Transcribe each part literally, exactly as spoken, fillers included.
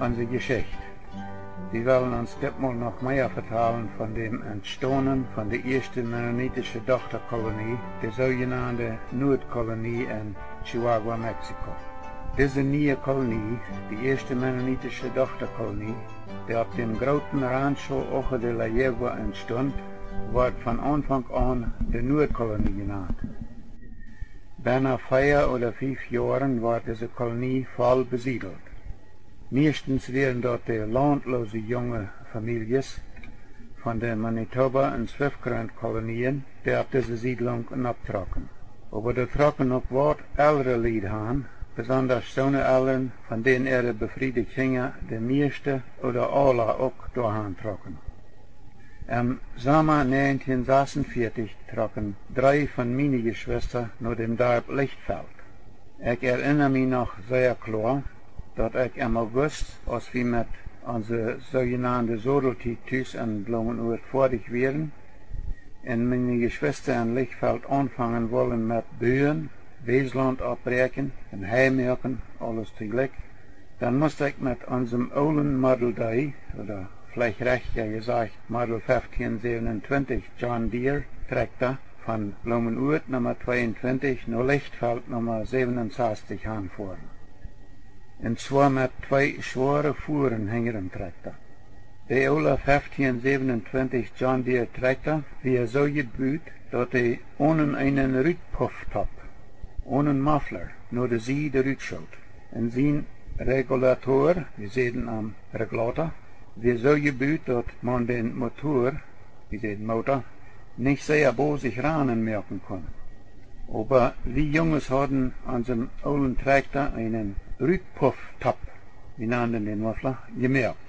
Onse Jeschicht. Wie wellen ons ditmol noch mea vetalen von däm Entstonen von de ieeschte mennonitische Dochtakolonie, de soojenande Nuadkolonie en Chihuahua, Mexiko. Dise niee Kolonie, de ieeschte mennonitische Dochtakolonie, dee opp däm grooten Rancho Ojo de la Yegua entstunt, wort von Aunfank aun de Nuadkolonie jenant. Bennen vea ooda fief Joaren wort dise Kolonie voll besiedelt. Mieeschtens wieren daut de launtloose junge Famieljes von de Manitoba un Swift Current Kolonien, dee opp dise Siedlunk nopptrocken. Oba doa trocken uk waut elre Lied han, besondasch soone Elren, von dän äare befriede Kjinja de mieeschte ooda aula uk doahan trocken. Em Somma näajentieen sasunvieetich trocken dree von miene Jeschwista no däm Darp Lichtfeld. Ekj erinna mie noch sea kloa, daut ekj em August, aus wie met onse soojenande Sodeltiet tus en Bloomenuat foadich wieren, un miene Jeschwista en Lichtfeld aunfangen wullen met buen, Weeslaunt oppbräakjen un Hei moaken, aules toojlikj, dan must ekj met onsem oolen Model D, ooda veleicht rajchta jesajcht Model feftieen säwenuntwintich John Deere Trakjta von Bloomenuat Numma tweeuntwintich no Lichtfeld Numma säwenunsastich hanfoaren. Un zwoa met twee schwoare Fuaren hinjarem Trakjta. De oola feftieen säwenuntwintich John Deere Trakjta wia soo jebut, daut hee onen eenen Rutpufftopp, onen Muffler, no de Sied rutschoot. Un sien Regulator, wie säden am Regulator, wia soo jebut, daut maun dän Motor, wie säden Motor, nich sea bosich ranen moaken kunn. Oba wie Junges hauden aun onsem oolen Trakjta eenen Rutpufftopp, wie nanden dän Muffler, jemoakt.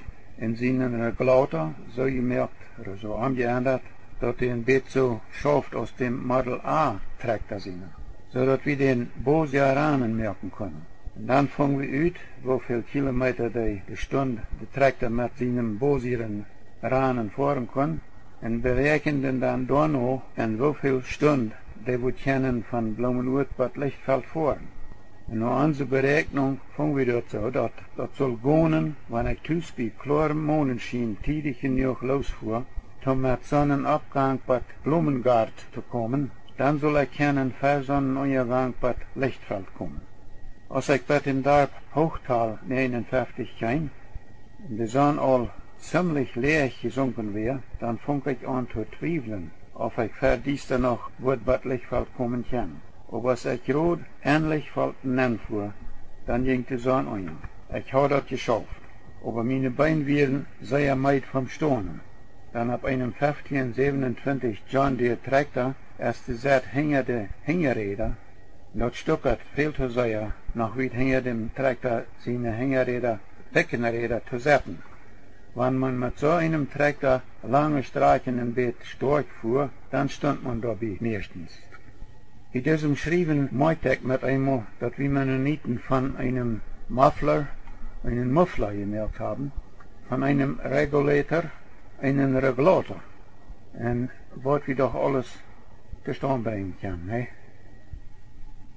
Un sienen Regulator soo jemoakt, ooda soo omjeendat, daut dee een bät soo schauft aus däm Model A Trakjta siene, soo daut wie dän bosja ranen moaken kunnen. Un dan fungen wie ut, woo väl Kilometa de, de Stund de Trakjta met sienem bosjeren ranen foaren kunn, un beräakjenden dan doano, en woo väl Stund dee wudd kjennen von Bloomenuat bat Lichtfeld foaren. Un no onse Beräakjnunk fungen wie daut soo, daut daut sull gonen, wan ekj tus bie kloarem Monenschien tiedich jenuach losfua, om met Sonnenuppgank bat Bloomengoat to komen, dan sull ekj kjennen ver Sonnenuntjagank bat Lichtfeld komen. Aus ekj bat däm Darp Hochtal näajenunfeftich kjeem, un de Sonn aul ziemlich läach jesunken wia, dan funk ekj aun to twiewlen, auf ekj ver Diestasch noch wudd bat Lichtfeld komen kjennen. Oba aus ekj jrod en Lichtfeld nenfua, dan jinkj de Sonn unja. Ekj haud daut jeschauft, oba miene Been wieren sea meed vom Stonen. Dan opp eenem feftieen säwenuntwintich John Deere Trakjta es de Sett hinja de Hinjaräda, daut stuckat väl to sea, noch wiet hinja däm Trakjta siene Hinjaräda, Bickenräda to setten. Wan maun met soo eenem Trakjta lange Strakjen een bät stoakj fua, dan stunt maun doabie mieeschtens. Bie disem Schriewen moakjt ekj met eemol, daut wie Mennoniten von eenem Muffler eenen Muffler jemoakt haben, von eenem Regulator eenen Regulator. Un waut wie doch aules tostaunt brinjen kjennen, nä?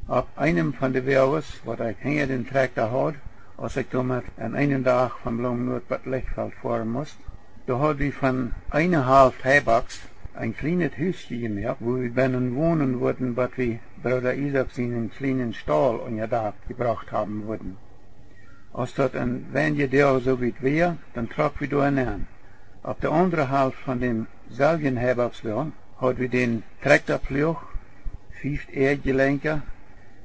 Opp eenem von de Wäajes, waut ekj hinja dän Trakjta haud, aus ekj doamet aun eenen Dach von Bloomenuat bat Lichtfeld foaren must, doa haud wie von eene Halft Heibaks een kjlienet Huskje jemoakt, wua wie bennen wonen wudden, bat wie Brooda Isaak sienen kjlienen Staul unja Dak jebrocht haben wudden. Aus daut een weinje Doag soo wiet wia, dan trock wie doa nenn. Opp de aundre Halft von däm selwjen Heibakswäajen haud wie dän Trakjtapluach, fief Äajelenka,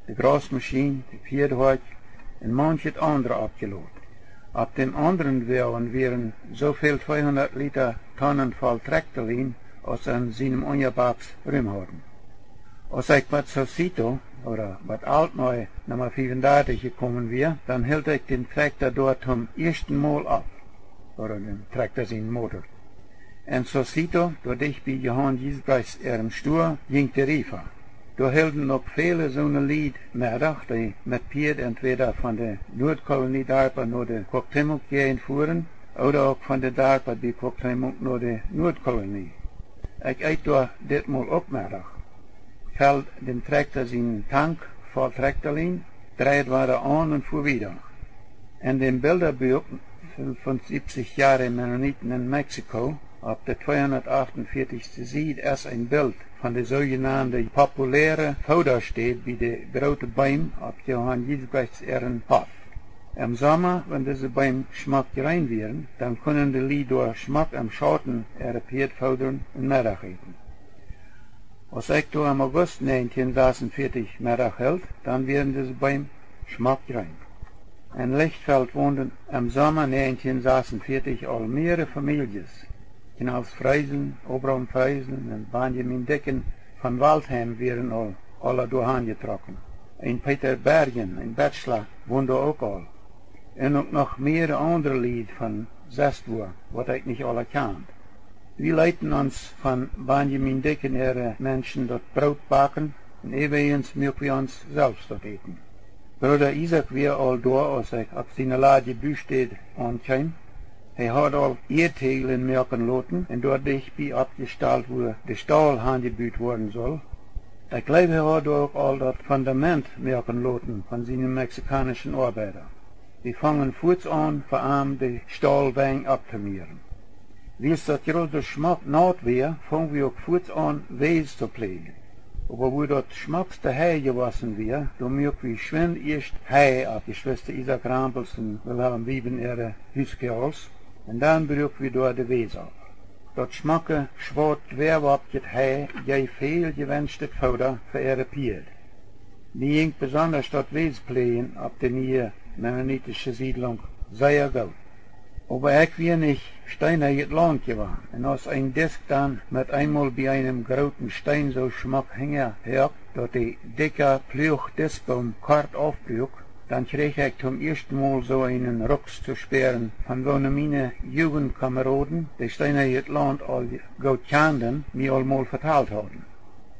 de Grausmaschien, de Pieedhoakj un maunchet aundre oppjelot. Opp däm aundren Wäajen wieren soo väl tweehundat Lita Tonnen voll Trakjtalien, aus aun sienem Unjabaks Rum hauden. Aus ekj bat Saucito, ooda bat Altneu Numma fiewundartich jekomen wia, dan hilt ekj dän Trakjta doa toom ieeschten Mol opp, ooda dän Trakjta sienen Motor. En Saucito, doa dicht bie Johan Giesbrechts äarem Stua, jinkj de Riefa. Doa hilden uk väle soone Lied Meddach, dee met Pieed entwäda von de Nuadkolonie Darpa no de Cuauhtémoc Jäajent fuaren, ooda uk von de Darpa bie Cuauhtémoc no de Nuadkolonie. Ekj eet doa ditmol uk Meddach, feld däm Trakjta sienen Tank voll Trakjtalien, dreid wada aun un fua wieda. En däm Bildabuak fünfundsiebzig Jahre Mennoniten in Mexiko, opp de tweehundachtachtunvierzigste Sied es een Bilt von de soojenaunde populäre Foodastäd bie de groote Beem opp Johann Giesbrechts äaren Hoff. Em Somma, wan dise Beem schmock jreen wieren, dan kunnen de Lied doa schmock em Schauten äare Pieed foodren un Meddach äten. Aus ekj doa em August negentien sasunvierzig Meddach hilt, dan wieren dise Beem schmock jreen. En Lichtfeld wonden em Somma negentien sasunvierzig aul mehrere Famieljes. Knaus Friesen, Abraham Friesen un Benjamin Dicken von Waldheim wieren aul aula doahan jetrocken. Een Peter Bergen, een Bachelor, wond doa uk aul. Un uk noch mehrere aundre Lied von sestwua, waut ekj nich aula kjand. Wie leeten ons von Benjamin Dicken äare Menschen daut Broot backen, un äwriens muak wie ons selfst daut Äten. Brooda Isaak wia aul doa, aus ekj opp siene ladje Bustäd aunkjeem. Hee haud aul Ieedteaglen moaken loten un doa dicht bie oppjestalt, wua de Staul hanjebut woaren sull. Ekj jleew, hee haud doa uk aul daut Fundament moaken loten von siene mexikaunischen Oabeida. Wie fungen fuaz aun, fa am de Staulwenj opptomieren. Wiels daut jrod soo schmock naut wia, fung wie uk fuaz aun, Wäs to pläajen. Oba wua daut schmockste Hei jewossen wia, doa muak wie schwind ieescht Hei opp Jeschwista Isaak Rempels un Wilhelm Wieben äare Huskjoagels, un dan bruak wie doa de Wäs opp. Daut schmocke, schwoat, dwerwoppje Hei jeef väl jewenschtet Fooda fa äare Pieed. Mie jinkj besondasch daut Wäspläajen opp de niee mennonitische Siedlunk sea goot. Oba ekj wia nich steenajet Launt jewanen, un aus een Disk dan met eenmol bie eenem grooten Steen soo schmock hinjahoakt, daut de dikja Pluach Diskboom kort aufbruak, dan kjrieech ekj toom ieeschten Mol soo eenen Rucks to späaren, von woone miene Jugendkameraden, dee steenajet Launt aul goot kjanden, mie aul mol vetalt hauden.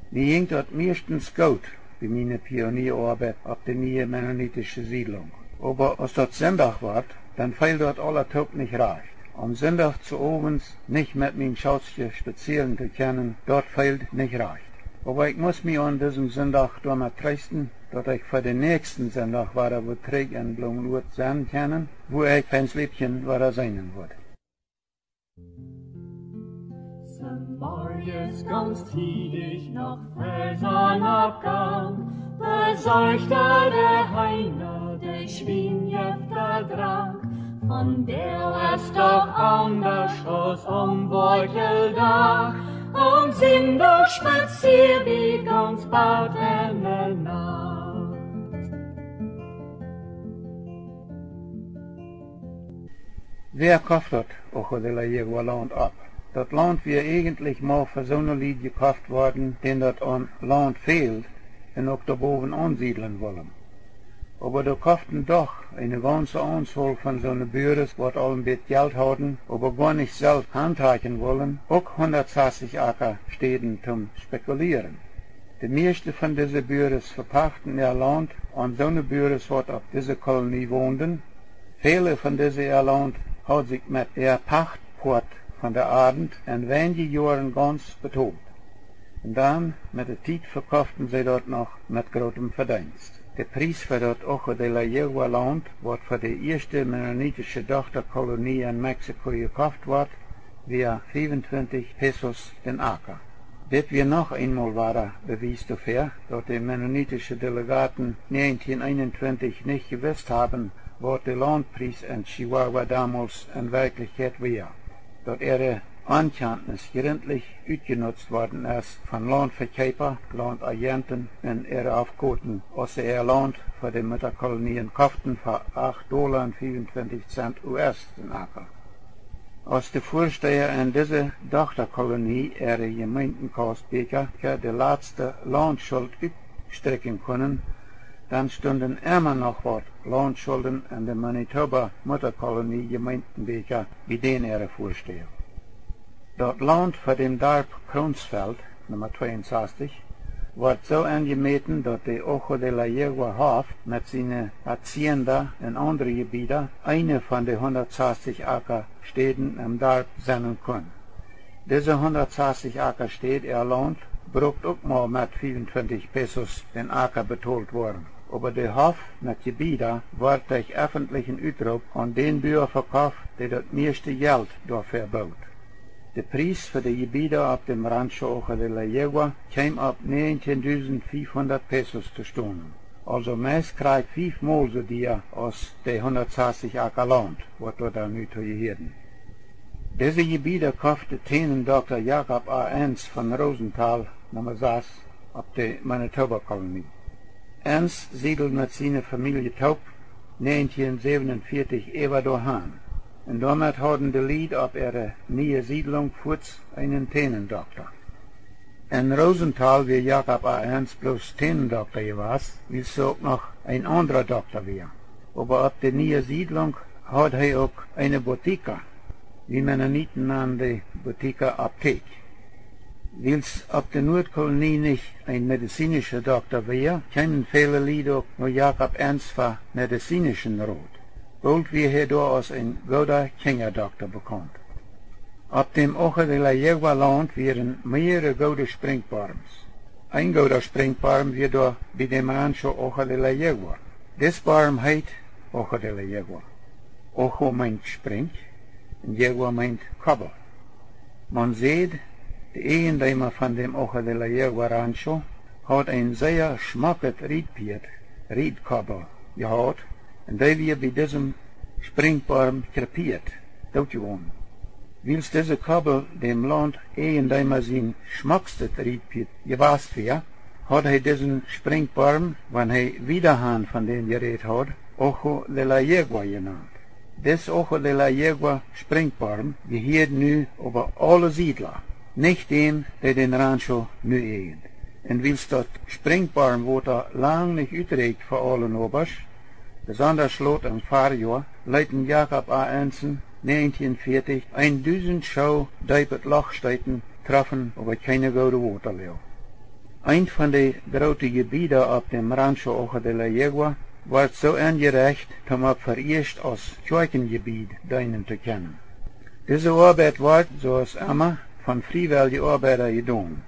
Mie jinkj daut mieeschtens goot bie miene Pionieaoabeit opp de niee mennonitische Siedlunk. Oba aus daut Sindach wort, dan feeld daut aulatoop nich rajcht. Aum Sindach sowents nich met mien Schautskje spazieren to kjennen, daut feeld nich rajcht. Oba ekj must mie aun disem Sindach doamet treesten, daut ekj fa dän näakjsten Sindach wada wudd trigj en Bloomenuat sennen kjennen, wua ekj fein Sliepchen wada seenen wudd. Zemorjes gaunz tiedich noch ver Sonnoppgank besorcht de Heino de Schwienjefta Drank. Vondoag es doch aundasch aus aum Woakjeldach, aum Sindach spazia wie gaunz bat en de Nacht. Wäa koft daut Ojo de la Yegua Launt opp? Daut Launt wia eejentlich mau fa soone Lied jekoft worden, dän daut aun Launt fäld un uk doa bowen aunsiedlen wullen. Oba doa koften doch eene gaunze Aunzol von soone Buares, waut aul een bät Jelt hauden, oba goanich selfst auntrakjen wullen, uk hundatsastich Aka Städen toom spekulieren. De mieeschte von dise Buares vepachten äa Launt aun soone Buares, waut opp dise Kolonie wonden. Väle von dise äa Launt haud sikj met äa Pachtpoat von de Arnt en weinje Joaren gaunz betolt. Un dan, met de Tiet, vekoften see daut noch met grootem Vedeenst. De Pries fa daut Ojo de la Yegua Launt, waut fa de ieeschte mennonitische Dochtakolonie en Mexiko jekoft wort, wia fiefuntwintich Pesos dän Aka. Dit wia noch eenmol wada Bewies doafäa, daut de mennonitische Delegaten näajentieen eenuntwintich nich jewist haben, waut de Launtpries en Chihuahua domols en Werkjlichkjeit wia. Daut äare Onkjantnis jrintlich utjenutzt worden es von Launtvekjeepa, Launtajenten un äare Aufkoten, aus see äa Launt fa de Muttakolonien koften fa acht Dolla un fiefuntwintich Cent U S dän Aka. Aus de Väasteha en dise Dochtakolonie äare Jemeentenkausbieekja de latste Launtschult utstrikjen kunnen, dan stunden emma noch waut Launtschulden en de Manitoba Muttakolonie Jemeentenbieekja bie dän äare Väasteha. Daut Launt fa däm Darp Kronsfeld, Numma tweeunsastich, wort soo enjemäten, daut de Ojo de la Yegua Hoff met siene Hacienda un aundre Jebieda eene von de hundatsastich Aka Städen em Darp sennen kunn. Dise hundatsastich Aka Städ äa Launt brukt uk mau met fiefuntwintich Pesos dän Aka betolt woaren. Oba de Hoff met Jebieda wort derch effentlichen Utroop aun dän Bua vekoft, dee daut mieeschte Jelt doafäa boot. De Pries fa de Jebieda opp däm Rancho Ojo de la Yegua kjeem opp 19.500 Pesos to stonen, aulsoo meist krakjt fief mol soo dia aus de 160 Aka Launt, waut doa dan nu to jehieeden. Dise Jebieda koft de Tänendokta Jakob A. Enns von Rosenthal, Numma sas, opp de Manitoba Kolonie. Enns siedeld met siene Famielje toop 1947 äwa doa han, un doamet hauden de Lied opp äare niee Siedlunk fuats eenen Tänendokta. En Rosenthal wia Jakob A. Enns bloos Tänendokta jewast, wiels hee uk noch een aundra Dokta wia. Oba opp de niee Siedlunk haud hee uk eene Botica, wie Mennoniten nanen de Botica Apteek. Wiels opp de Nuadkolonie nich een mediziniescha Dokta wia, kjeemen väle Lied uk no Jakob Enns fa medizinischen Rot. Boolt wia hee doa aus een gooda Kjinjadokta bekaunt. Opp däm Ojo de la Yegua Launt wieren mearere goode Sprinkborms. Een gooda Sprinkborm wia doa bie däm Rancho Ojo de la Yegua. Dis Borm heet Ojo de la Yegua. Ojo meent Sprinkj un Yegua meent Kobbel. Maun säd, de Eajendeema von däm Ojo de la Yegua Rancho haud een sea schmocket Rietpieet, Rietkobbel, jehaut, un dee wia bie disem Sprinkborm kjrepieet, dootjegonen. Wiels dise Kobbel däm Launt Eajendeema sien schmockstet Rietpieet jewast wia, haud hee disen Sprinkborm, wan hee wieda han von däm jerät haud, Ojo de la Yegua jenant. Dis Ojo de la Yegua Sprinkborm jehieed nu oba aule Siedla, nich däm, dee dän Rancho nu eajent. Un wiels daut Sprinkbormwota lang nich utrakjt fa aule Nobasch, besondasch lot em Farjoa, leeten Jakob A. Enns 1940 een dusent Schoo deepet Loch steeten, troffen oba kjeene goode Wotalage. Eent von de groote Jebieda opp däm Rancho Ojo de la Yegua wort soo enjerecht, om opp veieescht aus Kjoakjenjebied deenen to kjennen. Dise Oabeit wort, soo aus emma, von friewellje Oabeida jedonen.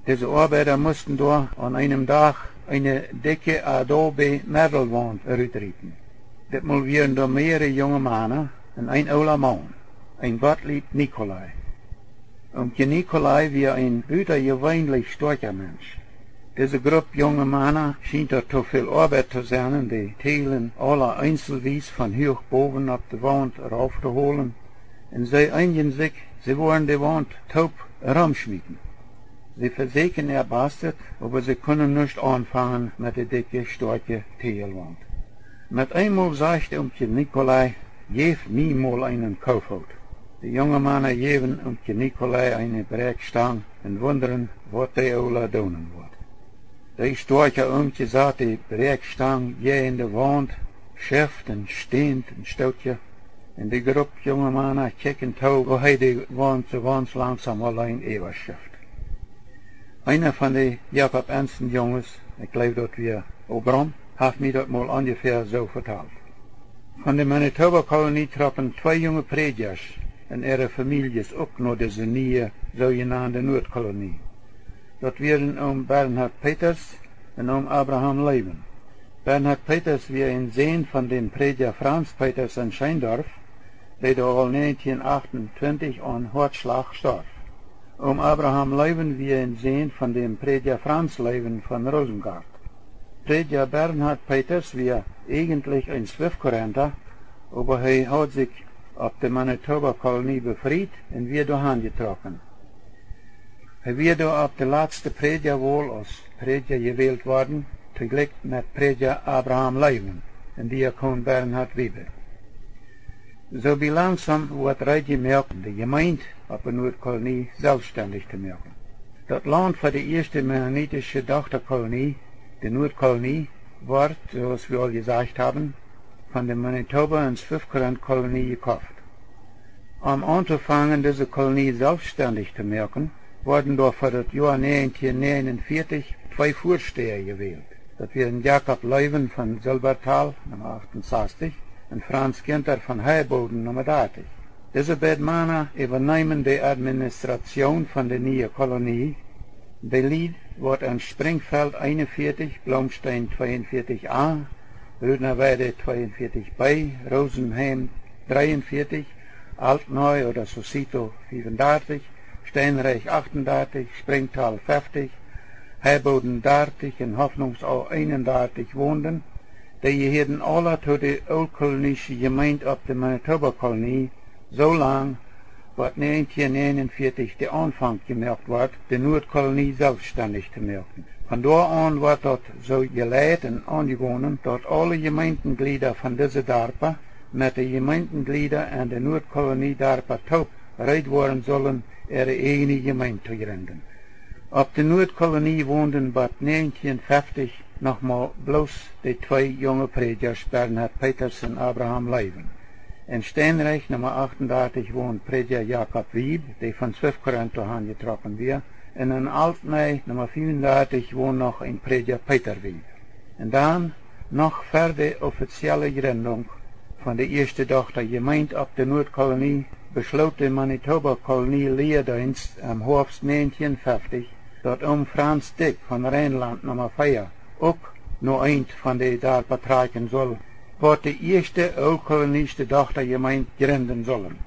Dise Oabeida musten doa aun eenem Dach eene dikje Adobe Metallwaunt rutrieten. Ditmol wieren doa mearere junge Mana un een oola Maun, een Gottlieb Nicolai. Oomkje Nicolai wia een butajeweenlich stoakja Mensch. Dise Grupp junge Mana schient daut too väl Oabeit to sennen, de Täajlen aula eenselwies von huach bowen opp de Waunt rauf to holen, un see eenjden sikj, see wullen de Waunt toop romschmieten. See vesäkjen äa Bastet, oba see kunnen nuscht aunfangen met de dikje, stoakje Täajelwaunt. Met eemol sajcht Oomkje Nicolai: "Jäw mie mol eenen Koofoot." De junge Mana jäwen Oomkje Nicolai eene Bräakstang un wundren, waut dee oola doonen wudd. Dee stoakja Oomkje sat de Bräakstang jäajen de Waunt, scheft un stänt un stootje, un de Grupp junge Mana kjikjen too, woo hee de Waunt soo gauns langsom auleen äwascheft. Eena von de Jakob Enns Junges, ekj jleew daut wia Obram, haft mie daut mol onjefäa soo vetalt. Von de Manitoba Kolonie trocken twee junge Prädjasch un äare Famieljes uk no dise niee, soojenande Nuadkolonie. Daut wieren Oom Bernhard Peters un Oom Abraham Loewen. Bernhard Peters wia een Sän von däm Prädja Franz Peters en Scheendorf, dee doa aul 1928 aun Hoatschlach storf. Oom Abraham Loewen wia een Sän von däm Prädja Franz Loewen von Rosengart. Prädja Bernhard Peters wia eejentlich een Swift Currenta, oba hee haud sikj opp de Manitoba Kolonie befriet un wia doahan jetrocken. Hee wia doa opp de latste Prädjawol aus Prädja jewält worden, toojlikj met Prädja Abraham Loewen un Diakon Bernhard Wiebe. Soo bie langsom woat reed jemoakt, de Jemeent opp de Nuadkolonie selfstendich to moaken. Daut Launt fa de ieeschte mennonitische Dochtakolonie, de Nuadkolonie, wort, soo aus wie aul jesajcht haben, von de Manitoba un Swift Current Kolonie jekoft. Om auntofangen dise Kolonie selfstendich to moaken, worden doa fa daut Joa 1949 twee Väastäja jewält. Daut wieren Jakob Loewen von Silbertal, Numma 68, un Franz Ginter von Heilboden, Numma 30. Dise beid Mana äwaneemen de Administration von de niee Kolonie. De Lied, waut en Springfeld 41, Blomstein 42 A, Rudnerweide 42 B, Rosenheim dreeunvieetich, Altneu ooda Saucito fiefundartich, Steinreich achtundartich, Springtal feftich, Heibodem dartich un Hoffnungsau eenundartich wonden, dee jehieeden aula to de Ooltkolonische Jemeent opp de Manitoba Kolonie, soo lang, bat näajentieen näajenunvieetich de Aunfank jemoakt wort, de Nuadkolonie selfstendich to moaken. Von doa aun wort daut soo jeleit un aunjegonen, daut aule Jemeentenjlieda von dise Darpa met de Jemeentenjlieda en de Nuadkolonie Darpa toop reed woaren sullen, äare ieejne Jemeent to jrinden. Opp de Nuadkolonie wonden bat näajentieen feftich noch mau bloos de twee junge Prädjasch Bernhard Peters un Abraham Loewen. En Steinreich Numma achtundartich wond Prädja Jakob Wiebe, dee von Swift Current doahan jetrocken wia, un en Altneu Numma fiefundartich wond noch een Prädja Peter Wiebe. Un dan, noch ver de offizielle Jrindunk von de ieeschte Dochtajemeent opp de Nuadkolonie, beschloot de Manitoba Kolonie Lieedeenst em Hoafst näajentieen feftich, daut Om Franz Dyck von Reinland Numma vea uk no eent von de Darpa trakjen sull, waut de ieeschte ooltkolonische Dochtajemeent jrinden sullen.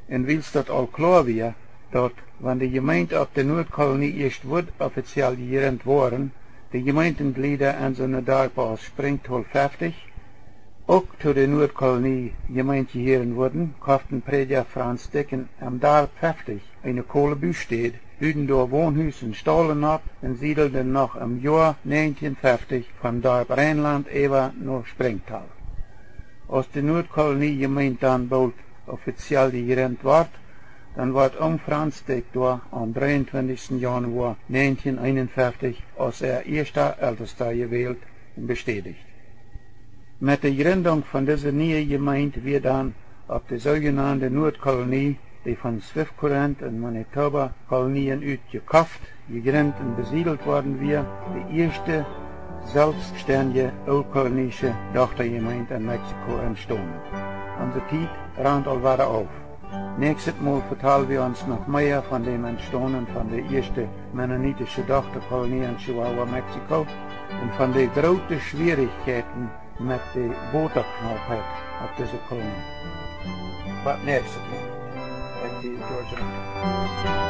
Un wiels daut aul kloa wia, daut, wan de Jemeent opp de Nuadkolonie ieescht wudd offiziell jejrint woaren, de Jemeentenjlieda en soone Darpa aus Springtal feftich uk to de Nuadkolonie Jemeent jehieren wudden, koften Prädja Franz Dyck em Darp feftich eene kole Bustäd, buden doa Wonhus un Staulen opp un siedelden noch em Joa näajentieen feftich von Darp Reinland äwa no Springtal. Aus de Nuadkolonie Jemeent dan boolt offiziell jejrint wort, dan wort Om Franz Dyck doa aum dreeuntwintichsten Januoa näajentieen eenunfeftich aus äa ieeschta Eltesta jewält un bestädicht. Met de Jrindunk von dise niee Jemeent wia dan opp de soojenande Nuadkolonie, dee von Swift Current un Manitoba Kolonien ut jekoft, jejrint un besiedelt worden wia, de ieeschte selfststendje ooltkolonische Dochtajemeent en Mexiko entstonen. Onse Tiet rant aul wada auf. Näakjstet Mol vetal wie ons noch mea von däm Entstonen von de ieeschte mennonitische Dochtakolonie en Chihuahua, Mexiko, un von de groote Schwierichkjeiten met de Wotaknaupheit opp dise Kolonie. Bat näakjstet Mol. Ekj sie George.